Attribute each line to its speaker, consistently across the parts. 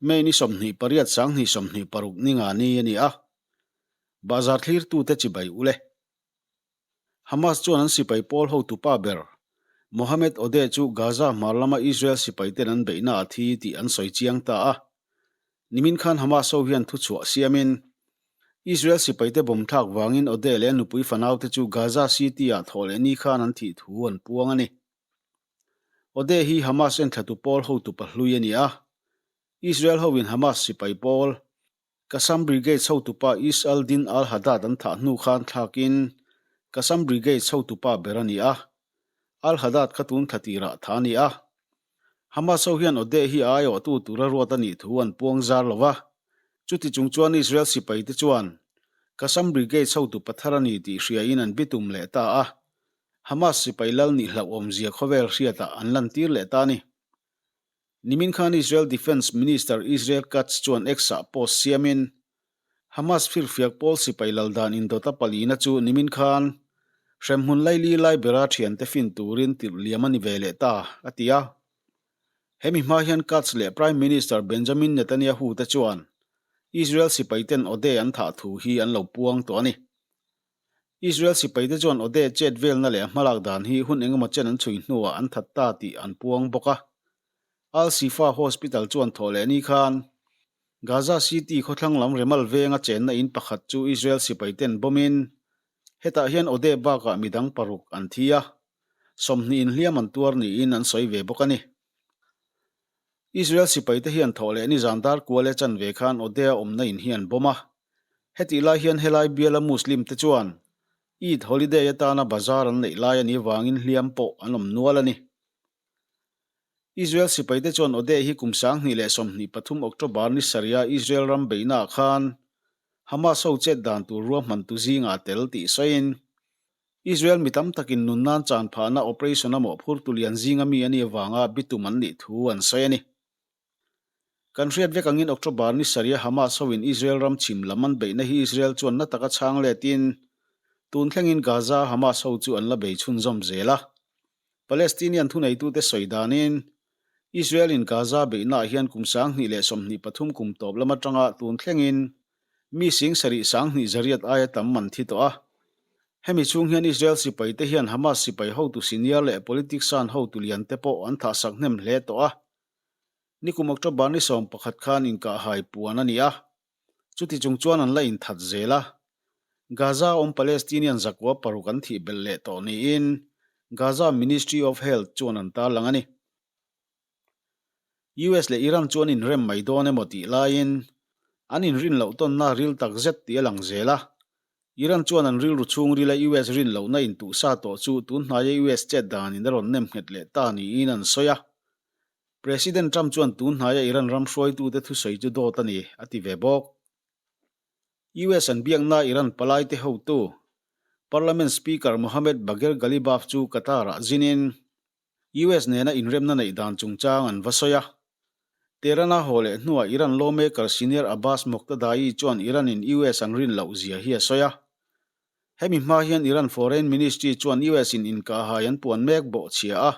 Speaker 1: May ni 28 2026 ni nga ni a ni a, Bazar thlirtute chibai u le. Hamas chuan an sipai pawl hotupa ber Mohammed Odeh chu Gaza hmar lama Israel sipaiten an beihna a thi tih an sawi chiang ta a. Nimin khan Hamas ho hian thuchhuah siamin Israel sipaite bomb thlak vangin Odeh leh a nupui fanaute chu Gaza City-ah thawh leh ni khan an thih thu an puang a ni. Odeh hi Hamas enthlatu pawl hotupa hlui a ni a. Israel hoin Hamas sipai pawl Qassam Brigades hotupa Izz al-Din al-Haddad an thah hnu khan thlakin Qassam Brigades hotupa ber a ni a. Al-Haddad kha tun thla tirah tha a ni a. Hamas ho hian Odeh hi a aiawhtu tura ruat a nih thu an puang zar lo va. Chuti chung chuan Israel sipaite chuan Qassam Brigades hotupa thar a ni tih hriain an bitum leh ta a. Hamas sipai lal nih hlauhawmzia khawvel hriatah an lantir leh ta a ni. Nimin khan Israel Defence Minister Israel Katz chuan X-ah post siamin, Hamas firfiak pawl sipai lal dan indawta palina chu nimin khan hremhmun laili lai bera thiante fin turin tirh liam a ni ve leh ta, a ti a. Hemi hma hian Katz leh Prime Minister Benjamin Netanyahu te chuan Israel sipaiten Odeh an thah thu hi an lo puang tawh a ni. Israel sipaite chuan Odeh chet velna leh a hmalak dan hi hun engemaw chen an chhui hnuah an that ta tih an puang bawk a. Al Shifa Hospital chuan thawh leh ni khan Gaza City khawthlang lam Remal venga chenna in pakhat chu Israel sipaiten bomb-in hetah hian Odeh bakah midang paruk an thi a, 20 inhliam an tuar niin an sawi ve bawk a ni. Israel sipaite hian thawh leh nizan dar kual e chanve khan Odeh-a awmna in hi an bomb a. Hetih lai hian helai biala Muslim te chuan Eid holiday atana bazar an neih lai a nih avangin hliam pawh an awm nual a ni. Israel sipaite chuan Odeh hi kum 2023 October ni sarih-a Israel ram beihnaah khan Hamas ho chet dan tur ruahmantu zingah a tel tih sawiin Israel mi tam takin nun nan chan phahna operation a mawhphurtu lian zinga mi a nih avanga bitum an nih thu an sawi a ni. Kan hriat vek angin October ni sarih a Hamas hoin Israel ram chhim lam an beihna hi Israel chuan na taka chhang letin tun thlengin Gaza Hamas ho chu an la bei chhunzawm zel a. Palestinian thuneitute sawi danin Israel-in Gaza beihnaah hian kum 2023 kum tawp lam atanga tun thlengin mi sing sarih 2000 zariat aia tam an thi tawh a. Hemi chhung hian Israel sipaite hian Hamas sipai hotu senior leh politician hotu lian te pawh an thahsak hnem hle tawh a. Nikum October ni 11 khan inkahhai puan a ni a, chuti chung chuan an la inthat zel a. Gaza awm Palestinian zakua paruk an thih belh leh tawh niin Gaza Ministry of Health chuan an tarlang a ni. US leh Iran chu an inrem mai dawn emaw tih laiin an inrin loh tawnna ril tak zet tih a lang zel a. Iran chuan an rilru chhungrila US rin lohna intuhsa tawh chu tun hnaia US chet danin a rawn nem nghet leh ta niin an sawi a. President Trump chuan tun hnaia Iran ram hruaitute thusawi chu dawt a ni, a ti ve bawk. US an biakna Iran palaite hotu, Parliament Speaker Mohammad Bagher Ghalibaf chu Qatar-ah zinin US nena inremna neih dan chungchang an va sawi a. Tehran-a haw leh hnuah Iran lawmaker senior Abbas Moqtadaei chuan Iran-in US an rin loh zia hi a sawi a. Hemi hma hian Iran Foreign Ministry chuan US-in inkahhai an puan mek bawh chhia a.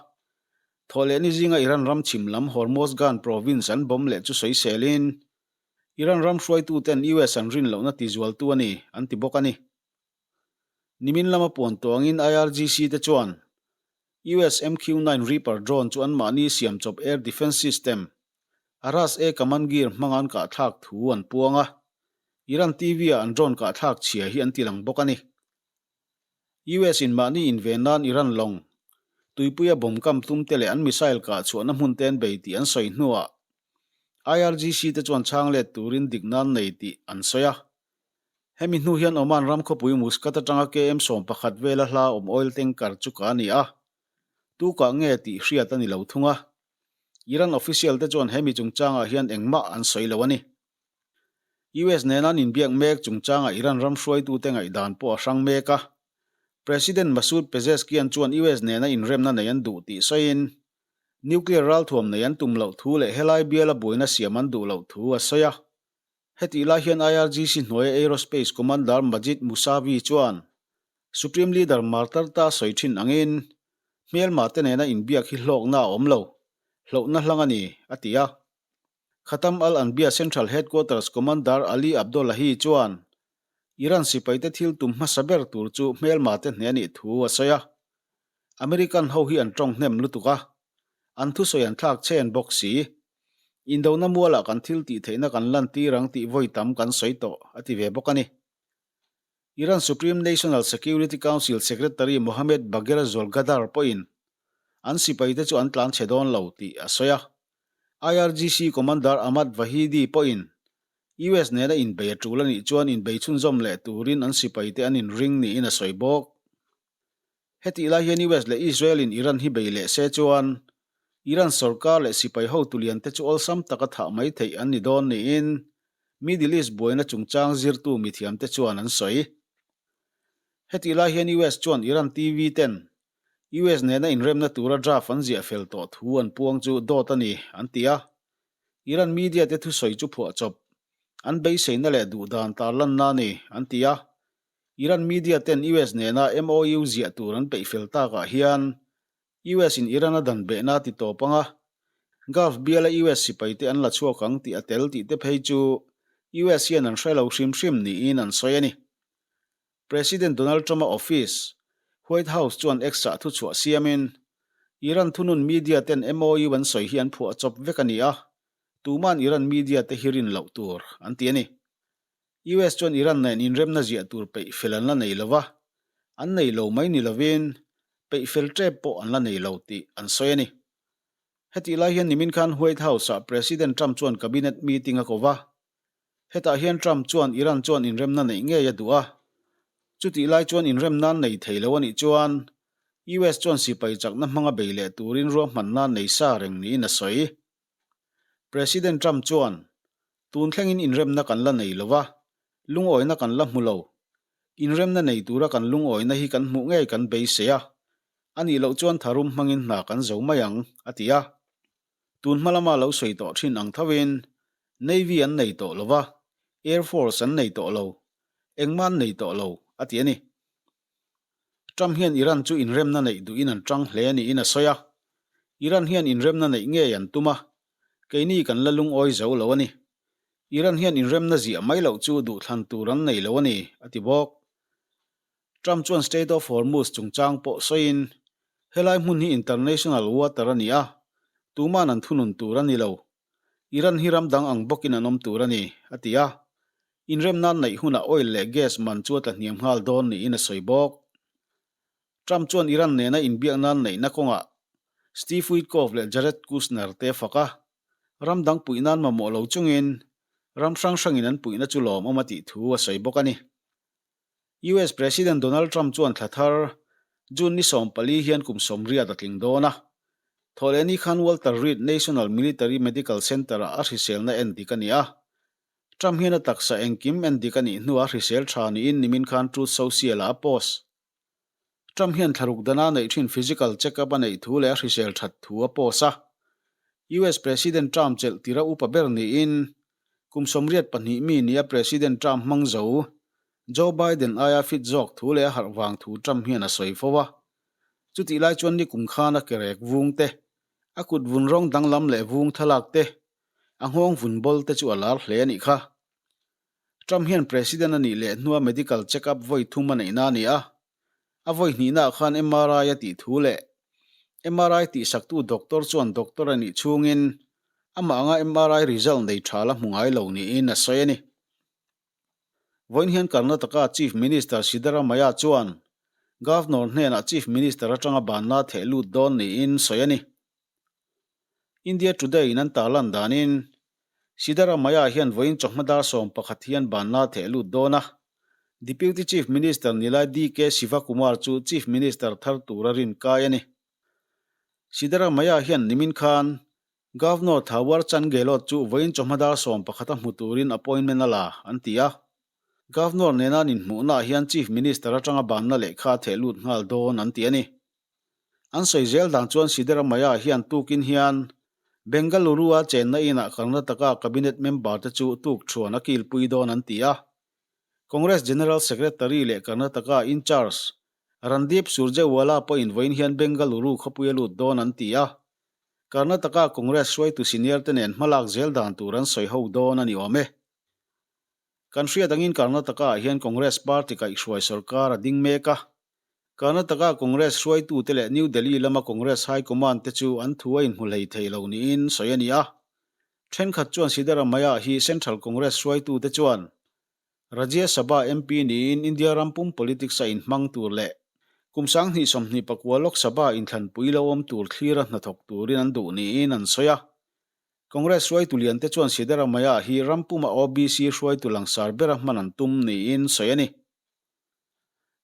Speaker 1: Thawhlehni zinga Iran ram chhim lam Hormozgan province an bomb leh chu sawiselin Iran ram hruaituten US an rin lohna tizualtu a ni, an ti bawk a ni. Nimin lama puan tuangin IRGC te chuan US MQ-9 Reaper drone chu anmahni siamchawp air defence system Aras-A Kamangir hmanga an kahthlak thu an puang a, Iran TV-ah an drone kahthlak chhia hi an tilang bawk a ni. US in mahni inven nan Iran lawng, tuipuia bomb kam tum te leh an missile kah chhuahna hmun te an bei tih an sawi hnuah IRGC te chuan chhang let turin dik nan nei tih an sawi a. Hemi hnu hian Oman ram khawpui Muscat atanga KM 11 vela hla awm oil tanker chu ka a ni a, tu kah nge tih hriat a ni lo thung a. Iran official te chuan hemi chungchangah hian engmah an sawi lo a ni. US nena an inbiak mek chungchangah Iran ram hruaitute ngaihdan pawh a hrang mek a. President Masoud Pezeshkian chuan US nena inremna nei an duh tih sawiin, nuclear ralthuam nei an tum loh thu leh helai biala buaina siam an duh loh thu a sawi a. Hetih lai hian IRGC hnuaia Aerospace Commander Majid Mousavi chuan Supreme Leader Martarta sawi thin angin hmelma te nena inbiak hi hlawkna a awm lo, hlauhna hlang a ni, a ti a. Khatam al-Anbiya Central Headquarters Commander Ali Abdollahi chuan Iran sipaite thil tum hmasa ber tur chu hmelmate hneh a nih thu a sawi a. American ho hi an tawng hnem lutuk a, an thusawi an thlak chen bawk si. Indona mualah kan thil tih theihna kan lantir ang tih vawi tam kan sawi tawh, a ti ve bawk a ni. Iran Supreme National Security Council Secretary Mohammad Bagher Zolghadar pawhin an sipaite chu an tlan chhe dawn lo tih a sawi a. IRGC Commander Ahmad Vahidi pawhin US nena inbei a tul a nih chuan inbei chhunzawm leh turin an sipaite an inring niin a sawi bawk. Hetih lai hian US leh Israel in Iran hi bei leh se chuan Iran sorkar leh sipai hotu lian te chu awlsam taka thah mai theih an ni dawn niin Middle East buaina chungchang zirtu mithiam te chuan an sawi. Hetih lai hian US chuan Iran TV ten US nena inremna tura draft an ziah fel tawh thu an puang chu dawt a ni an ti a. Iran media te thusawi chu phuahchawp an beiseina leh duhdan tarlanna a ni an ti a. Iran media ten US nena MOU ziah tur an peih fel takah hian US in Iran a dan behna a ti tawp ang a, Gulf biala US sipaite an la chhuak ang tih a tel tih te phei chu US hian an hre lo hrim hrim niin an sawi a ni. President Donald Trump-a office, White House chuan X-ah thuchhuah siamin, Iran thunun media ten MOU an sawi hi an phuah chawp vek a ni a, tuman Iran media te hi rin loh tur an ti a ni. US chuan Iran nen inremna ziah tur peih fel an la nei lo va, an nei lo mai ni lovin peih fel tep pawh an la nei lo tih an sawi a ni. Hetih lai hian nimin khan White House-ah President Trump chuan cabinet meeting a ko va, hetah hian Trump chuan Iran chuan inremna neih ngei a duh a, chutih lai chuan inremna an nei thei lo a nih chuan US chuan sipai chakna hmanga bei leh turin ruahmanna nei sa reng niin a sawi. President Trump chuan, Tun thlengin inremna kan la nei lo va, lungawina kan la hmu lo. Inremna nei tura kan lungawina hi kan hmuh ngei kan beisei a, a nih loh chuan tharum hmangin hna kan zo mai ang, a ti a. Tun hma lama lo sawi tawh thin ang thoin, Navy an nei tawh lo va, Air Force an nei tawh lo, engmah an nei tawh lo, a ti a ni. Trump hian Iran chu inremna neih duhin an tang hle niin a sawi a, Iran hian inremna neih ngei an tum a, keini kan la lungawi zo lo a ni. Iran hian inremna ziah mai loh chu duhthlan tur an nei lo a ni, a ti bawk. Trump chuan Strait of Hormuz chungchang pawh sawiin, Helai hmun hi international water a ni a, tuman an thunun tur a ni lo. Iran hi ram dang ang bawkin an awm tur a ni, a ti a. Inremna neih hunah oil leh gas man chu a tla hniam nghal dawn niin a sawi bawk. Trump chuan Iran nena inbiakna neihna kawngah Steve Witkoff leh Jared Kushner te a fak a, ram dang puih nan mamawh lo chungin ram hrang hrangin an puihna chu lawmawm a tih thu a sawi bawk a ni. US President Donald Trump chuan thla thar June ni 14 hian kum 80 a tling dawn a, thawhlehni khan Walter Reed National Military Medical Center-ah a hriselna en dik a ni a, Trump hian a taksa engkim en dik a nih hnuah hrisel tha niin nimin khan Truth Social-ah a post. Trump hian thlaruk dana neih thin physical check-up a neih thu leh a hrisel that thu a post a. US President Trump chelh tira upa ber niin kum 82 mi nia President Trump hmang zo Joe Biden aia fit zawk thu leh a harh vang thu Trump hian a sawi fo a. Chutih lai chuan nikum khan a kerek vung te, a kut vun rawng danglam leh vung thlalak te, A nghawng vun bawl te chu a lar hle a nih kha. Trump hian President a nih leh hnua medical check up vawi thum a neihna a ni a. A vawi hnihnaah khan MRI a tih thu leh MRI tihsaktu doctor chuan doctor a nih chhungin amah anga MRI result nei tha la hmu ngai lo niin a sawi a ni. Vawiin hian Karnataka Chief Minister Siddaramaiah chuan Governor hnenah Chief Minister atanga banna theh lut dawn niin sawi a ni. India Today in an tarlan danin, Siddaramaiah hian vawiin chawhma dar 11 hian banna theh lut dawn a. Deputy Chief Minister nilai DK Shivakumar chu Chief Minister thar tura rin kai a ni. Siddaramaiah hian nimin khan Governor Thawar Chand Gehlot chu vawiin chawhma dar 11 a hmu turin appointment a la, an ti a. Governor nena an inhmuhnaah hian Chief Minister atanga banna lehkha a theh lut nghal dawn, an ti a ni. An sawi zel dan chuan Siddaramaiah hian tukin hian Bengaluru-a chenna inah Karnataka cabinet member te chu tuk thuan a kilpui dawn an ti a. Congress General Secretary leh Karnataka in-charge Randeep Surjewala pawhin vawiin hian Bengaluru khawpui a lut dawn an ti a. Karnataka Congress hruaitu senior te nen hmalak zel dan tur an sawi ho dawn a ni awm e. Kan hriat angin Karnataka ah hian Congress party kaihhruai sorkar a ding mek a. Karnataka Congress hruaitute leh New Delhi lama Congress High Command te chu an thu a inhmu hlei thei lo niin sawi a ni a. Thenkhat chuan Siddaramaiah hi Central Congress hruaitute chuan Rajya Sabha MP niin India ram pum politics a inhmang tur leh kum 2029 Lok Sabha inthlanpui lo awm tur thlira hnathawk turin an duh niin an sawi a. Congress hruaitu liante chuan Siddaramaiah hi ram puma OBC hruaitu langsar bera hman an tum niin sawi a ni.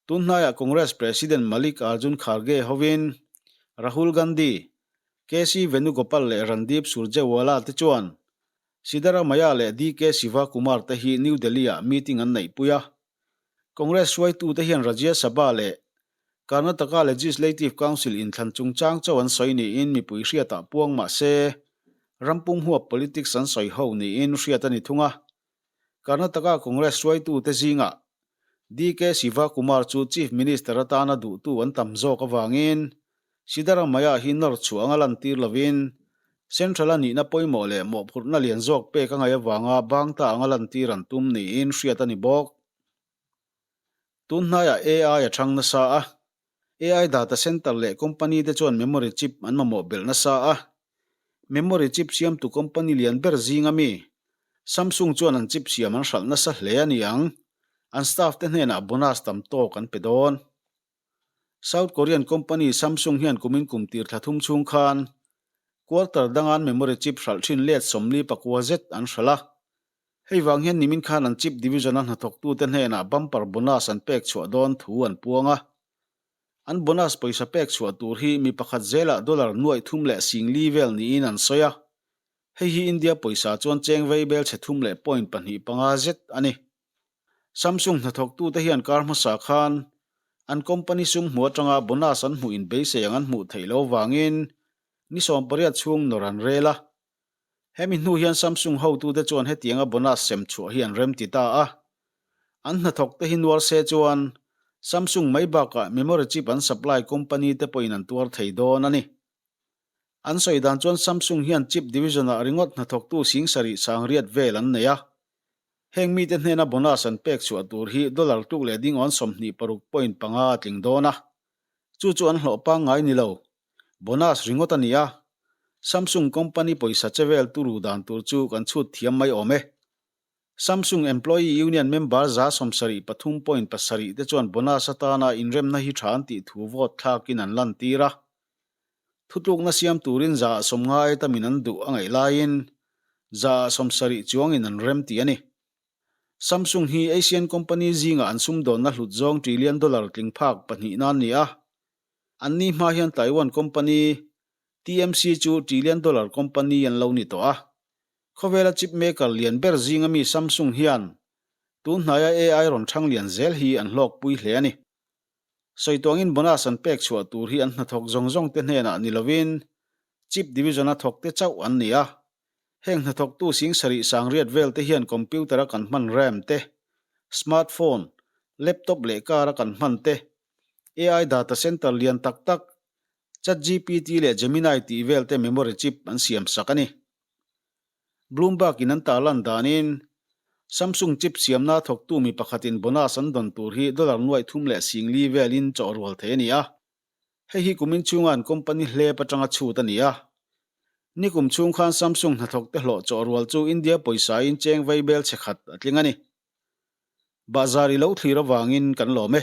Speaker 1: Tun hnaiah Congress President Malik Arjun Kharge hovin Rahul Gandhi, KC Venugopal leh Randeep Surjewala te chuan Siddaramaiah leh DK Shivakumar te hi New Delhi-ah meeting an neihpui a. Congress hruaitute hian Rajya Sabha leh Karnataka Legislative Council inthlan chungchang chauh an sawi niin mipui hriatah puang mah se, rampum huap politics an sawi ho niin hriat a ni thung a. Karnataka Congress hruaitute zingah DK Shivakumar chu Chief Minister atana duhtu an tam zawk avangin Siddaramaiah hi nawr chhuah anga lantir lovin Central-a nihna pawimawh leh mawhphurhna lian zawk pek a ngaih avanga bang ta anga lantir an tum niin hriat a ni bawk. Tun hnaiah AI a chhang nasa a, AI data center leh company te chuan memory chip an mamawh belh nasa a. Memory chip siamtu company lian ber zinga mi, Samsung chuan an chip siam an hralh nasa hle a ni ang, an staff te hnenah bonus tam tawk an pe dawn. South Korean company Samsung hian kumin kum tir thla thum chhung khan quarter dangan memory chip hralh thin let 44 zet an hralh a. Hei vang hian nimin khan an chip division-a hnathawktute hnenah bumper bonus an pek chhuah dawn thu an puang a. An bonus pawisa pek chhuah tur hi mi pakhat zelah dollar nuaih thum leh singli vel niin an sawi a. Hei hi India pawisa chuan cheng vei bel chhe thum leh point pahnih panga zet a ni. Samsung hnathawktute hian kar hmasa khan an company sum hmu atanga bonus an hmuh inbeisei ang an hmuh theih loh vangin ni 18 chhung nawr an rel a. Hemi hnu hian Samsung hotute chuan hetianga bonus sem chhuah hi an remti ta a. An hnathawkte hi nuar se chuan Samsung mai bakah memory chip an supply company te pawhin an tuar thei dawn a ni. An sawi dan chuan Samsung hian chip division-ah ringawt hnathawktu 70,000 sangriat vel an nei a. Heng mite hnena bonus an pek chhuah tur hi dollar tluk leh dingawn 26.5 a tling dawn a. Chu chu an hlawh pangngai ni lo. Bonus ringawt a ni a. Samsung company pawisa che vel turu dan tur chu kan chhut thiam mai awm e. Samsung Employee Union member 73.7 te chuan bonus atana inremna hi tha an tih thu vote thlakin an lantir a. Thutlukna siam turin 150 tamin an duh a ngaih laiin 70 chuangin an rem tih a ni. Samsung hi Asian company zingah an sumdawnna hlut zawng trillion dollar tling phak pahnih nan ni a. Anni hma hian Taiwan company TMC chu trillion dollar company an lo ni tawh a. Khawvela chip maker lian ber zinga mi Samsung hian tun hnaia AI rawn thang lian zel hi an hlawkpui hle a ni. Sawituangin bonus an pek chhuah tur hi an hnathawk zawng zawng te hnenah ni lovin chip division-a thawkte chauh an ni a. Heng hnathawktu 70,000 sangriat vel te hian computer a kan hman RAM te, smartphone, laptop leh car a kan hman te, AI data center lian tak tak, ChatGPT leh Gemini tih vel te memory chip an siam sak a ni. Bloomberg in an tarlan danin, Samsung chip siamna thawktu mi pakhatin bonus an dawn tur hi dollar nuaih thum leh 40 velin chawh rual thei a ni a. Hei hi kumin chhunga an company hlep atanga chhut a ni a. Nikum chhung khan Samsung hnathawkte hlawh chawh rual chu India pawisa in cheng vei bel chhe khat a tling a ni. Bahzar i lo thlir avangin kan lawm e.